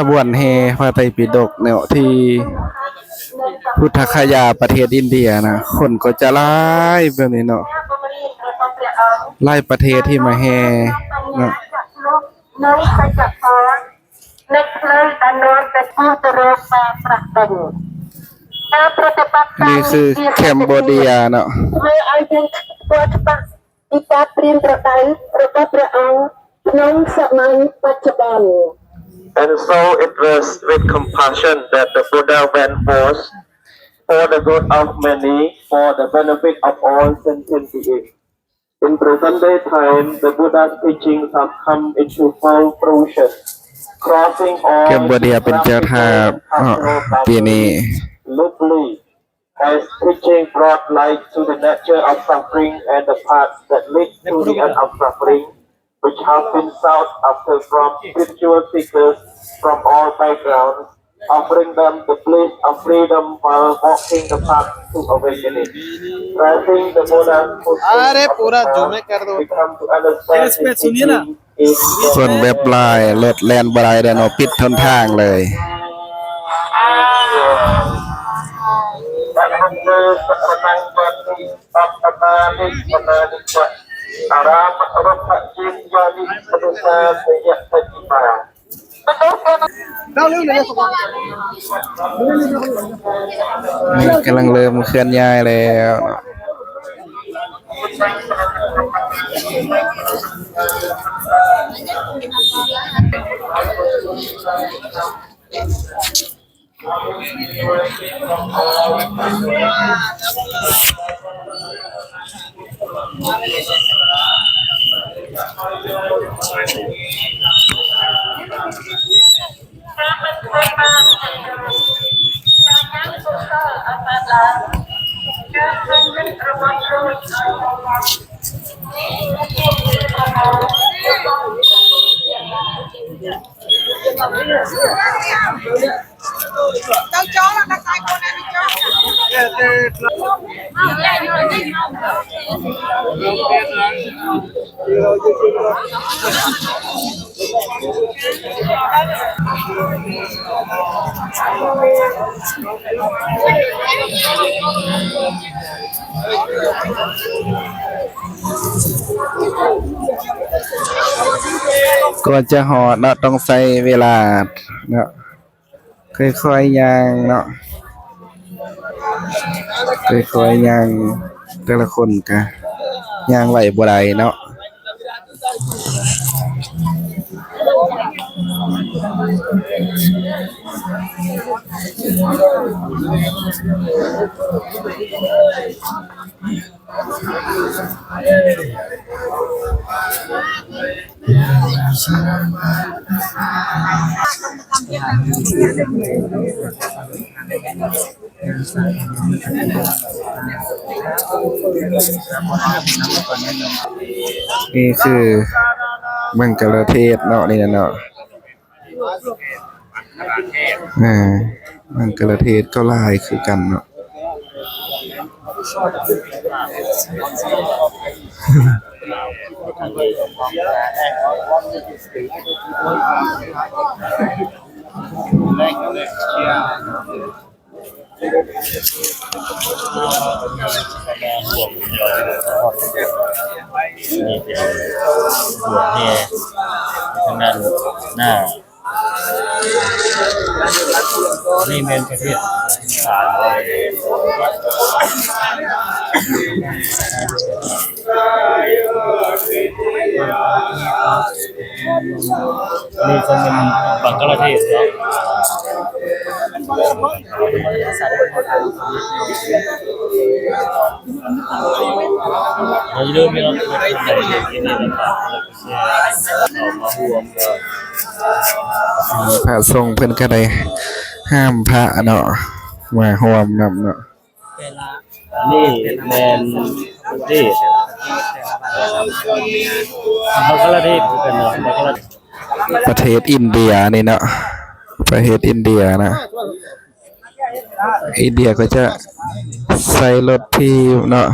ຂະບວນແຫ່ພະໄຕປິດົກເນາະ ທີ່ພຸດທະຄະຍາ ປະເທດອິນເດຍນະ ຄົນກໍຈະຫຼາຍແບບນີ້ເນາະ ຫຼາຍປະເທດທີ່ມາແຫ່ເນາະ. ນີ້ຄືແຄມໂບເດຍເນາະ. ທີ່ການເປ່ຽນແປງຂອງພະອົງ ໃນສະໄໝປັດຈຸບັນ. And so it was with compassion that the Buddha went forth for the good of many, for the benefit of all sentient beings. In present-day time, the Buddha's teachings have come into full fruition, crossing all ແຄມໂບເດຍເປັນເຈົ້າທ່ານເນາະ ປີນີ້ geographical boundaries, literally as teaching brought light to the nature of suffering and the path that leads to the end of suffering, which have been sought after from spiritual seekers from all backgrounds, offering them the bliss of freedom while walking the path to awakening. Tracing the Buddha's footsteps, अरे, पूरा zoom कर दो। We come to understand his teaching. ຄົນແບບຫຼາຍ ລົດແລ່ນບໍ່ໄດ້ແລ້ວເນາະ ປິດຫົນທາງເລີຍ. ນີ້ກຳລັງເລີ່ມເຄື່ອນຍ້າຍແລ້ວເນາະ. ກ່ອນຈະຮອດເນາະ ຕ້ອງໃຊ້ເວລາເນາະ ຄ່ອຍໆຍ່າງເນາະ ຄ່ອຍໆຍ່າງ ແຕ່ລະຄົນກະຍ່າງໄວບໍ່ໄດ້ເນາະ. ນີ້ຄືບັງກະລາເທດເນາະ ນີ້ນະເນາະ. ອ່າ ບັງກະລາເທດກໍຫຼາຍຄືກັນເນາະ. ນີ້ເປັນບວກແຫ່ທາງດ້ານໜ້າ ນີ້ແມ່ນປະເທດສານ ນີ້ກໍແມ່ນບັງກະລາເທດເນາະ. ຢ່າລືມເນາະ ເຂົ້າມາຮ່ວມ ພະສົງເພິ່ນກະໄດ້ຫ້າມພະເນາະ ມາຮ່ວມນຳເນາະ. ນີ້ແມ່ນປະເທດ ບັງກະລາເທດຄືກັນເນາະ ບັງກະລາເທດ ປະເທດອິນເດຍນີ້ເນາະ ປະເທດອິນເດຍນະ ອິນເດຍກໍຈະໃຊ້ລົດຖີບເນາະ.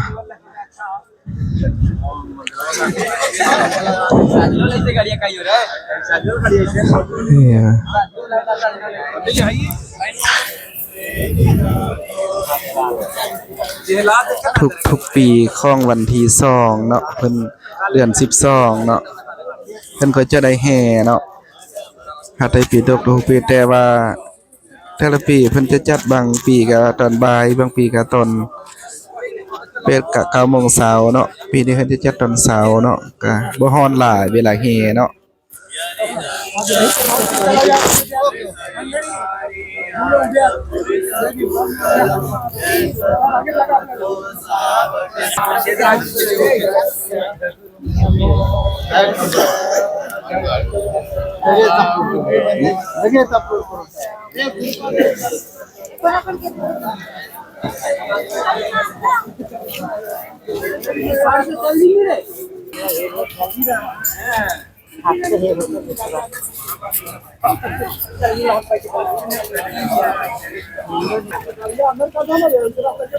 ນີ້ ທຸກໆປີຂອງວັນທີສອງເນາະ ເພິ່ນ ເດືອນສິບສອງເນາະ ເພິ່ນກໍຈະໄດ້ແຫ່ເນາະ ພະໄຕປິດົກທຸກປີ ແຕ່ວ່າ ແຕ່ລະປີເພິ່ນຈະຈັດ ບາງປີກະຕອນບ່າຍ ບາງປີກະຕອນແປດກະເກົ້າໂມງເຊົ້າເນາະ. ປີນີ້ເພິ່ນຈະຈັດຕອນເຊົ້າເນາະ ກະບໍ່ຮ້ອນຫຼາຍເວລາແຫ່ເນາະ.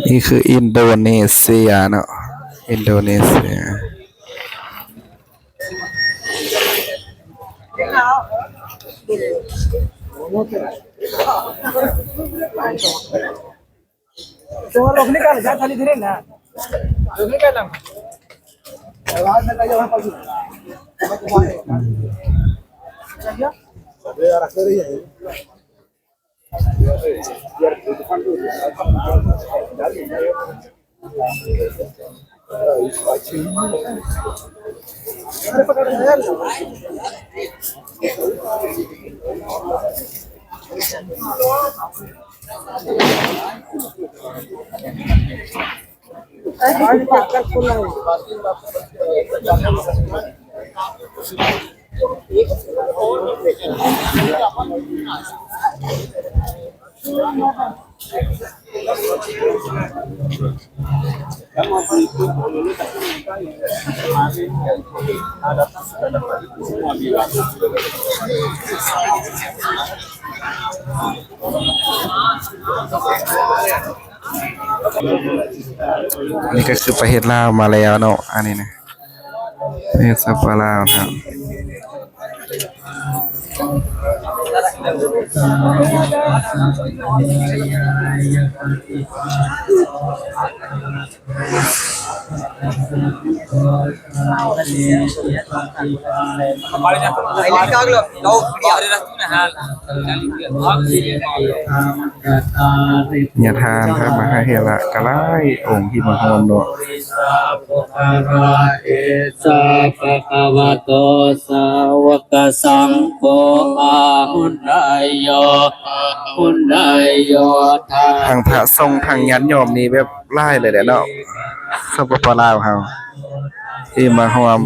ນີ້ຄືອິນໂດເນເຊຍເນາະ ອິນໂດເນເຊຍ.ອັນນີ້ກໍຄືປະເທດລາວມາແລ້ວເນາະ ອັນນີ້ນະ ປະເທດສປປ ລາວເນາະ. ຍາທ່ານພະມະຫາເຖລະກະຫຼາຍອົງທີ່ມາຮ່ວມເນາະ. ທາງພະສົງ ທາງຍາດໂຍມນີ້ແບບຫຼາຍເລີຍແຫຼະເນາະ ສປປ ລາວເຮົາ ທີ່ມາຮ່ວມ.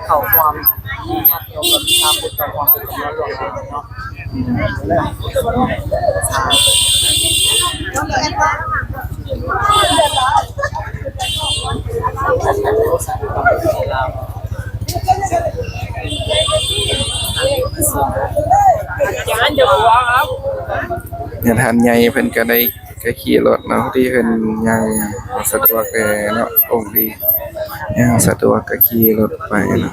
ເຂົ້າຮ່ວມ ຍາດໂຍມ ຊາວພຸດ ເຂົ້າຮ່ວມເປັນຈຳນວນຫຼວງຫຼາຍເນາະ. ຍາທ່ານໃຫຍ່ເພິ່ນກໍໄດ້ ກໍຂີ່ລົດເນາະ ທີ່ເພິ່ນຍ່າງສະດວກແດ່ເນາະ ອົງທີ່ຍ່າງສະດວກກໍຂີ່ລົດໄປເນາະ.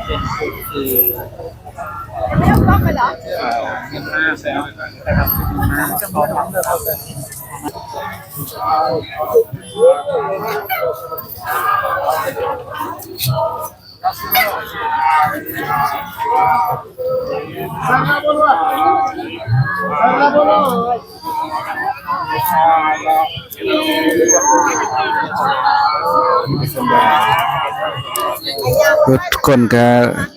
ເປັນຜູ້ທີ່ ທຸກຄົນກະ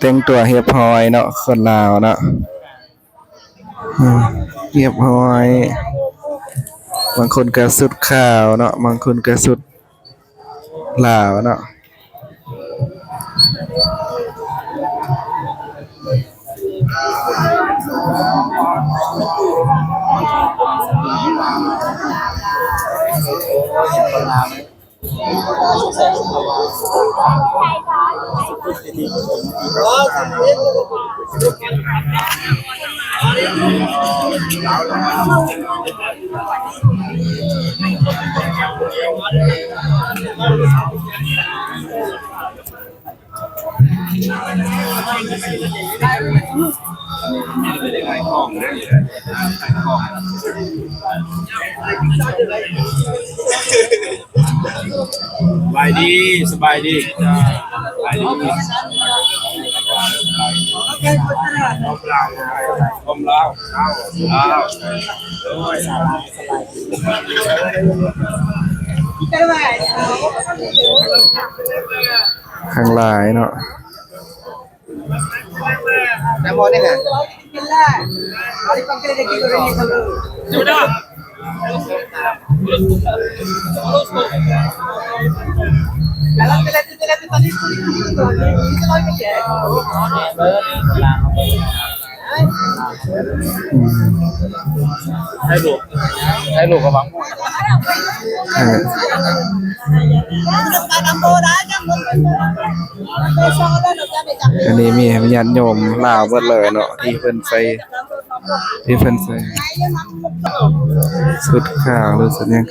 ແຕ່ງຕົວຮຽບຮ້ອຍເນາະ ຄົນລາວເນາະ. ອືມ ຮຽບຮ້ອຍ ບາງຄົນກະຊຸດຂາວເນາະ ບາງຄົນກະຊຸດລາວເນາະ. ສະບາຍດີ ສະບາຍດີ ສະບາຍດີ ຂອງລາວ ຂອງລາວ ລາວ ໂດຍ ຂ້າງຫຼາຍເນາະ. ຖ່າຍຮູບ ຖ່າຍຮູບກະຫວັງ ເອີ ອັນນີ້ມີແຕ່ຍາດໂຍມລາວເບິດເລີຍເນາະ ທີ່ເພິ່ນໃສ່ ທີ່ເພິ່ນໃສ່ຊຸດຂາວ ຫຼືຊຸດຫຍັງ.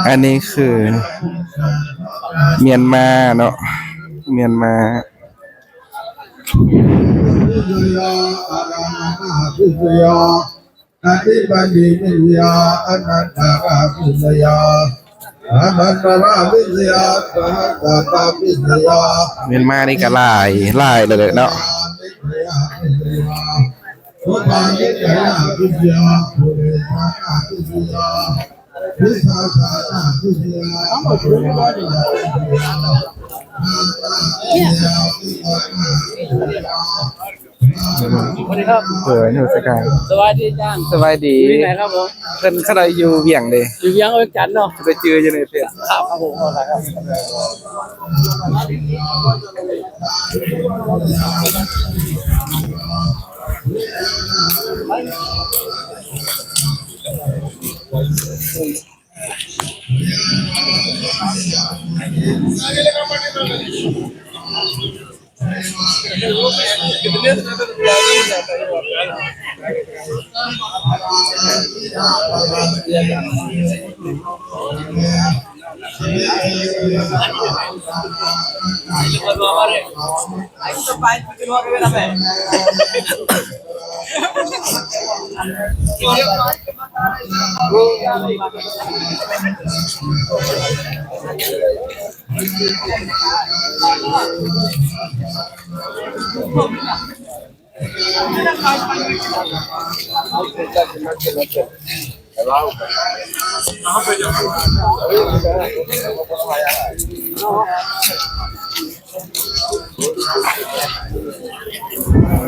ອັນນີ້ຄືມຽນມາເນາະ ມຽນມາ. ມຽນມານີ້ກະຫຼາຍ ຫຼາຍເລີຍເນາະ. ສະບາຍດີ ສະບາຍດີ ຢູ່ທີ່ໃດຄັບຜົມ? ເພິ່ນ ເຂົາເຈົ້າຢູ່ວຽງເດ້ ຢູ່ວຽງ ວຽງຈັນເນາະ ໄປຈື່ຢູ່ໃນເຟສ ຄັບ ຄັບຜົມ ເອົາລະຄັບ.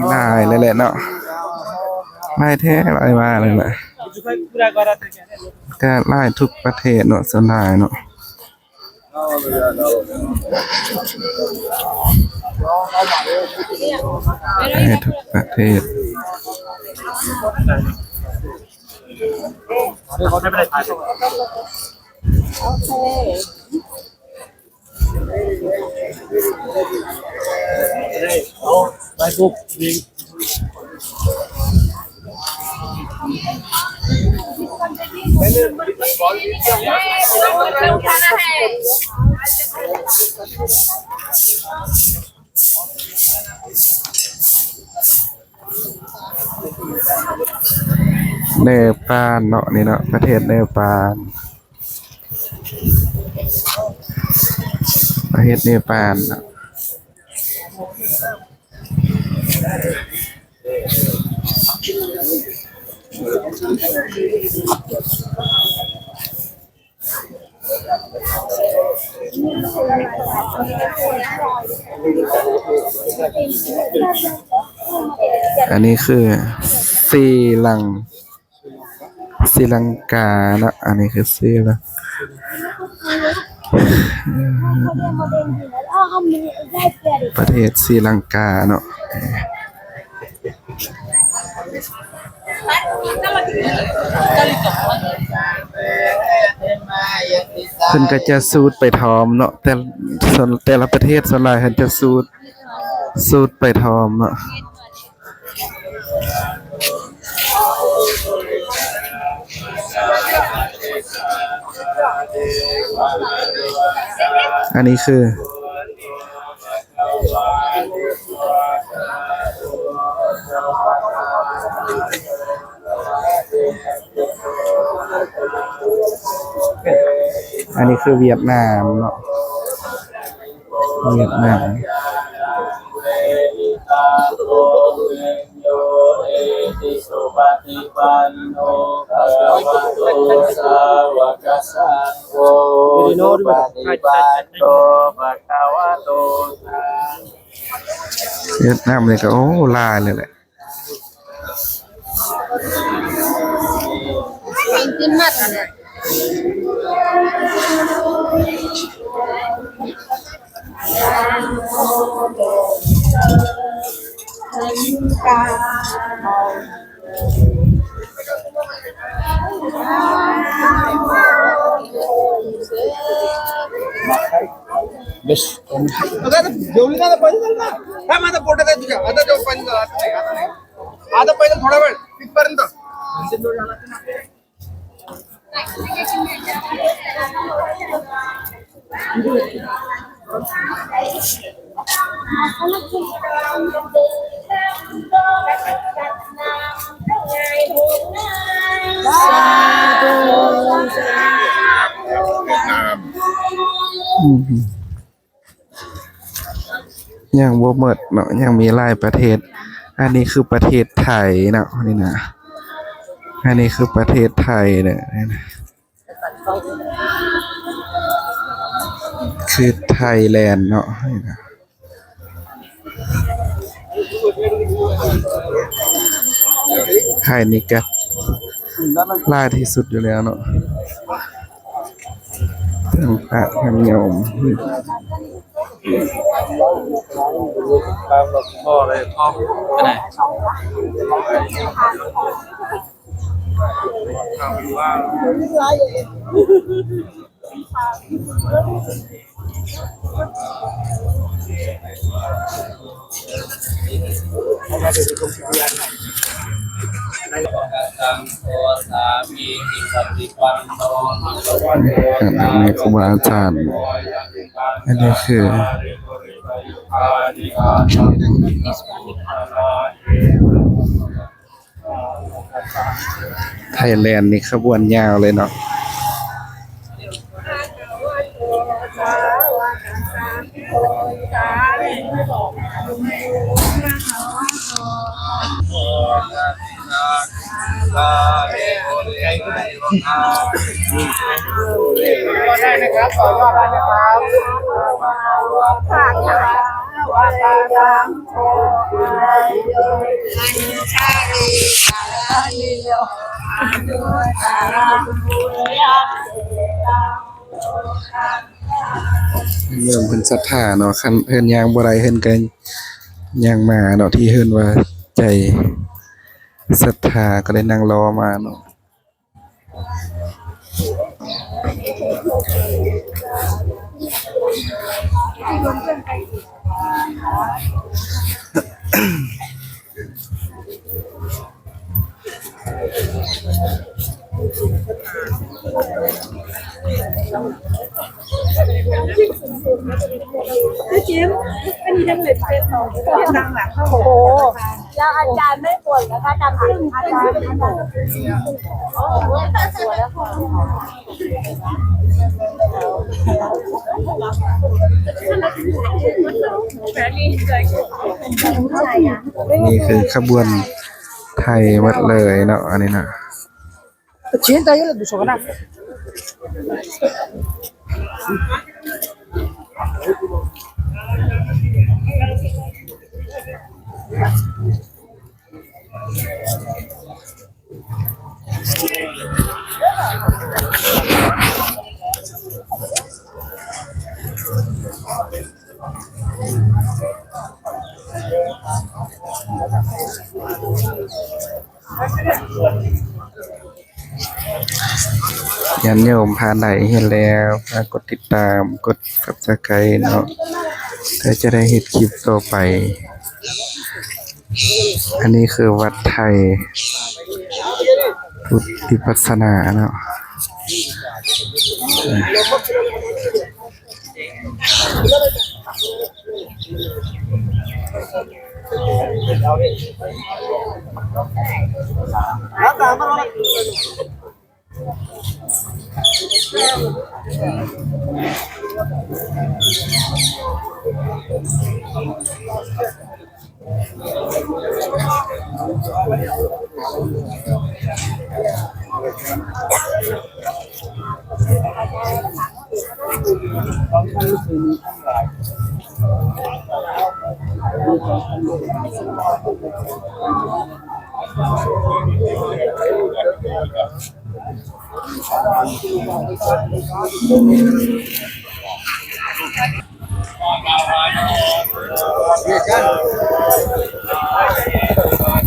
ຫຼາຍເລີຍແຫຼະເນາະ ຫຼາຍແທ້ຫຼາຍວ່າເລີຍແຫຼະ ກະຫຼາຍທຸກປະເທດເນາະ ສ່ວນຫຼາຍເນາະ. ໄດ້ທຸກປະເທດ ໂອເຄ ໄປປຸບ ເນປານເນາະ ນີ້ເນາະ ປະເທດເນປານ. ເທດເນປານເນາະ. ອັນນີ້ຄືສີລັງ ສີລັງກາເນາະ, ອັນນີ້ຄືສີລັງ ປະເທດສີລັງກາເນາະ. ເພິ່ນກໍຈະສູດໄປທ້ອມເນາະ, ແຕ່ ສ່ວນ ແຕ່ລະປະເທດສ່ວນຫຼາຍເພິ່ນຈະສູດ ສູດໄປທ້ອມເນາະ. ອັນນີ້ຄື ອັນນີ້ຄືຫວຽດນາມເນາະ. ຫວຽດນາມ. ຫວຽດນາມນີ້ກໍ ໂອ້ ຫຼາຍເລີຍແຫຼະ. ເປັນຂຶ້ນມາ आता जेवली ना, आता पाणी झालं ना? काय माझा पोटात आहे तुझ्या? आता जेव, पाणी झालं, आता नाही, आता नाही. आता पहिलं थोडा वेळ तिथपर्यंत.ຍັງບໍ່ໝົດເນາະ, ຍັງມີຫຼາຍປະເທດ. ອັນນີ້ຄືປະເທດໄທເນາະ ນີ້ນະ, ອັນນີ້ຄືປະເທດໄທເດີ້, ນີ້ນະ ຄືໄທແລນເນາະ ນີ້ນະ. ໄທນີ້ກະຫຼາຍທີ່ສຸດຢູ່ແລ້ວເນາະ, ທັງພະທັງໂຍມ. ອັນນີ້ຄູບາອາຈານ, ອັນນີ້ຄື ໄທແລນນີ້ຂະບວນຍາວເລີຍເນາະ. ໂຍມເພິ່ນສັດທາເນາະ, ຄັນເພິ່ນຍ່າງບໍ່ໄດ້ ເພິ່ນກໍຍ່າງມາເນາະ, ທີ່ເພິ່ນວ່າໃຈສັດທາກໍໄດ້ນັ່ງລໍມາເນາະ. ແລ້ວອາຈານໄດ້ຜົນແລ້ວ ອາຈານ ອາຈານ ອາຈານ ໂອ້ຍ ຕາຍ ສວຍແລ້ວ. ນີ້ຄືຂະບວນໄທໝົດເລີຍເນາະ ອັນນີ້ນະ. ຍາດໂຍມທ່ານໃດເຫັນແລ້ວ ຝາກກົດຕິດຕາມ ກົດ Subscribe ເນາະ ເພື່ອຈະໄດ້ເຮັດຄລິບຕໍ່ໄປ. ອັນນີ້ຄືວັດໄທ ພຸດວິປັດສະນາເນາະ.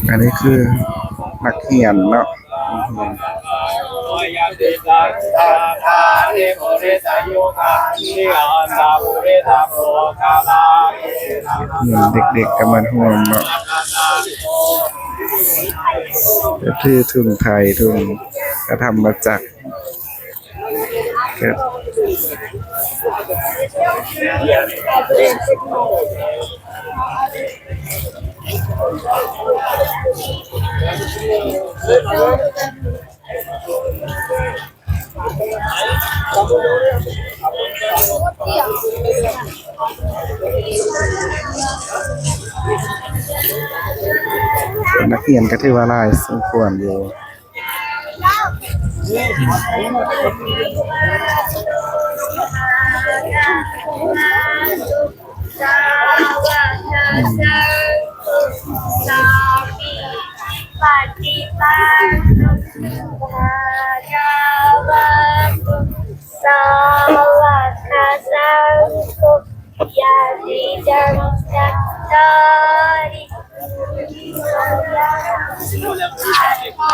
ອັນນີ້ຄືນັກຮຽນເນາະ. ເດັກໆກໍມາຮ່ວມເນາະ ຖືທຸງໄທ ທຸງກະທຳມະຈັກ. ນັກຮຽນກໍຖືວ່າຫຼາຍສົມຄວນຢູ່. ສະຫວັດທະສັງໂຄ ຍະຕິຈັງ ຈັດຕາລິ ພຸດທາ